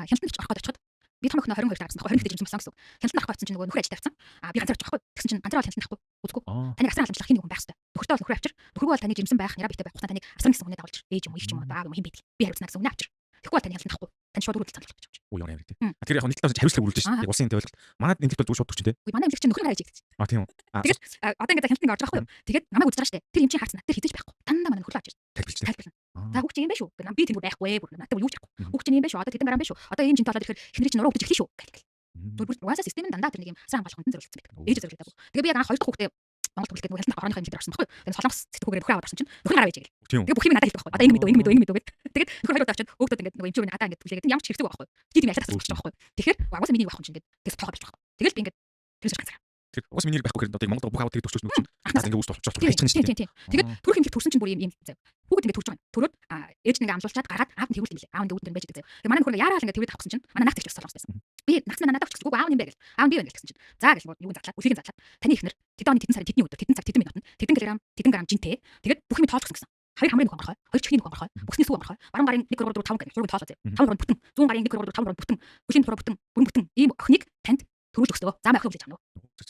Хяналтанд орох гээд очиход би том охиноо 22 таарсан байхгүй, 21 дэх жимсэн болсон гэсэн үг. Хяналтанд орох гэсэн чинь нөгөө нөхөр ажилд тавьсан. Би ганцаар очих байхгүй. Тэгсэн чинь ганцаар бол хяналтанд авахгүй. Үзэхгүй. Таныг асран халамжлах хин нэг хүн байх хэрэгтэй. Нөхөртэй бол нөхрөө авчир. Нөхөргүй бол таны жимсэн байх, нэраа битэй байх хугацаанд таныг асран гэсэн хүнээ дагуулж, ээж юм уу, их ч юм уу, аав юм уу, хэн байдаг. Би хариуцна гэсэн хүнээ авчир. Тэгэхгүй бол таны хяналтанд авахгүй. Тань шууд өрөвдөл санал гэж. Оо, ямар амар тий. Тэр яг нэг талаас хариуцлага үргэлж шүү дээ. Яг улсын тэ ойлголт. Манай эмнэлэгт бол зүгээр шууд төрчин тий. Үгүй, манай эмнэлэг чинь нөхөр харж ийдэг. А, тийм үү. Тэгээд одоо ингээд хяналтанд орж байгаа байхгүй юу? Тэгээд намайг үзэж байгаа шүү дээ. Тэр эмчийн харцна. Тэр хизэж байхгүй. Дандаа манай нөхөрлөө авч ирсэн. Тайлбарлаж. Тайлбарлана. За, хүүхд чинь юм байх шүү. Би тэнд байхгүй бүр надад юу ч яахгүй. Хүүхд чинь юм байх шүү. Одоо тэдэн гаран байх шүү. Одоо ийм жинтэй болоод ирэхээр эхнэрийн чинь нуруу өвдөж эхлэв шүү гэх. Бүр угаасаа систем нь дандаа тэр нэг юм асран хамгаалах хүнд зориулсан байдаг. Ээж зориулдаг. Тэгээ би яг анх хоёр дахь хүүхдээ Монгол төгөлгээд нөгөө хяналтанд орооныхоо хэмжээнд орсон байхгүй юу? Тэгээ Солонгос сэтгүүгээр нөхрөө аваад орсон чинь нөхөр гараа байж гэл. Тэгээ бүх юм надад хэлдэг байхгүй. Одоо ингэ мэдүү, ингэ мэдүү, ингэ мэдүү гэд. Тэгээд нөхөр хоёр удаа очиод хөөгдөд ингээд нөгөө эмчүүг гадаа ингээд түлээгээд ямар ч хэрэгцээ байхгүй. Чи тийм ялаад асууж байгаа байхгүй. Тэгэхээр угаасаа миний байх юм чинь ингээд тэгс тоогоо болж байгаа. Тэгэл би ингээд тэрээс ганцаараа. Тэр угаас миний байхгүй гэхээр одоо Монгол бүх аваад тэр төрчөөс нөгөө чинь ингээд үүс тулчих хайчих нь шүү дээ. Тэгээд төрөх юм төрсөн чинь бүр юм юм зав. Хүүхэд ингээд төрж байгаа юм. Төрөөд ээж нь ингээд амлуулчаад гаргаад аав нь тэргүүлт юм лээ. Аав ингээд үүдэн байж байгаа зав. Тэгээд манай нөхөр яараа л ингээд тэрвэд авах гэсэн чинь манай нагц ихч бас Солонгос байсан. Би нагц маань надад өгчихгүй, аав нь юм бэ гэл. Аав нь би байна гэл гэсэн чинь. За гэл юуг задлаад, үлхийг задлаад, таны ихнэр тэдэн оны тэдэн сарын тэдний өдөр, тэдэн цаг, тэдэн минутанд тэдэн килограмм, тэдэн грамм жинтэй. Тэгээд бүх юм тоолчихсон гэсэн. Хоёр хамрын нүх онгорхой, хоёр чихний нүх онгорхой, бүхсний сүү онгорхой, баруун гарын 1 3 4 5 гэх хургийг тоолоо зэ. 5 3 бүтэн, зүүн гарын 1 3 4 5 3 бүтэн, хөлийн тураа бүтэн, бүрэн бүтэн ийм охиныг танд төрүүлж өгсөө. За, охин хүлээж авна уу?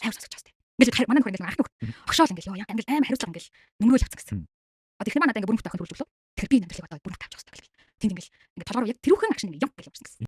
Амар сонсож байгаа. Ингээд манай нөхөр ингээд анх нөхөр огшоол ингээд ёо ингээд амар хариуцлага ингээд нүмрөөл явцсан гэсэн. Одоо ихнэр маань надад ингээд бүрэн бүтэн охин төрүүлж өглөө. Тэгэхээр би энэ амьдралыг одоо бүрэн бүтэн авчих хэрэгтэй гэл. Тэнд ингээд ингээд толгоор яг тэрүүхэн агшин ингээд юм гэл явсан гэсэн.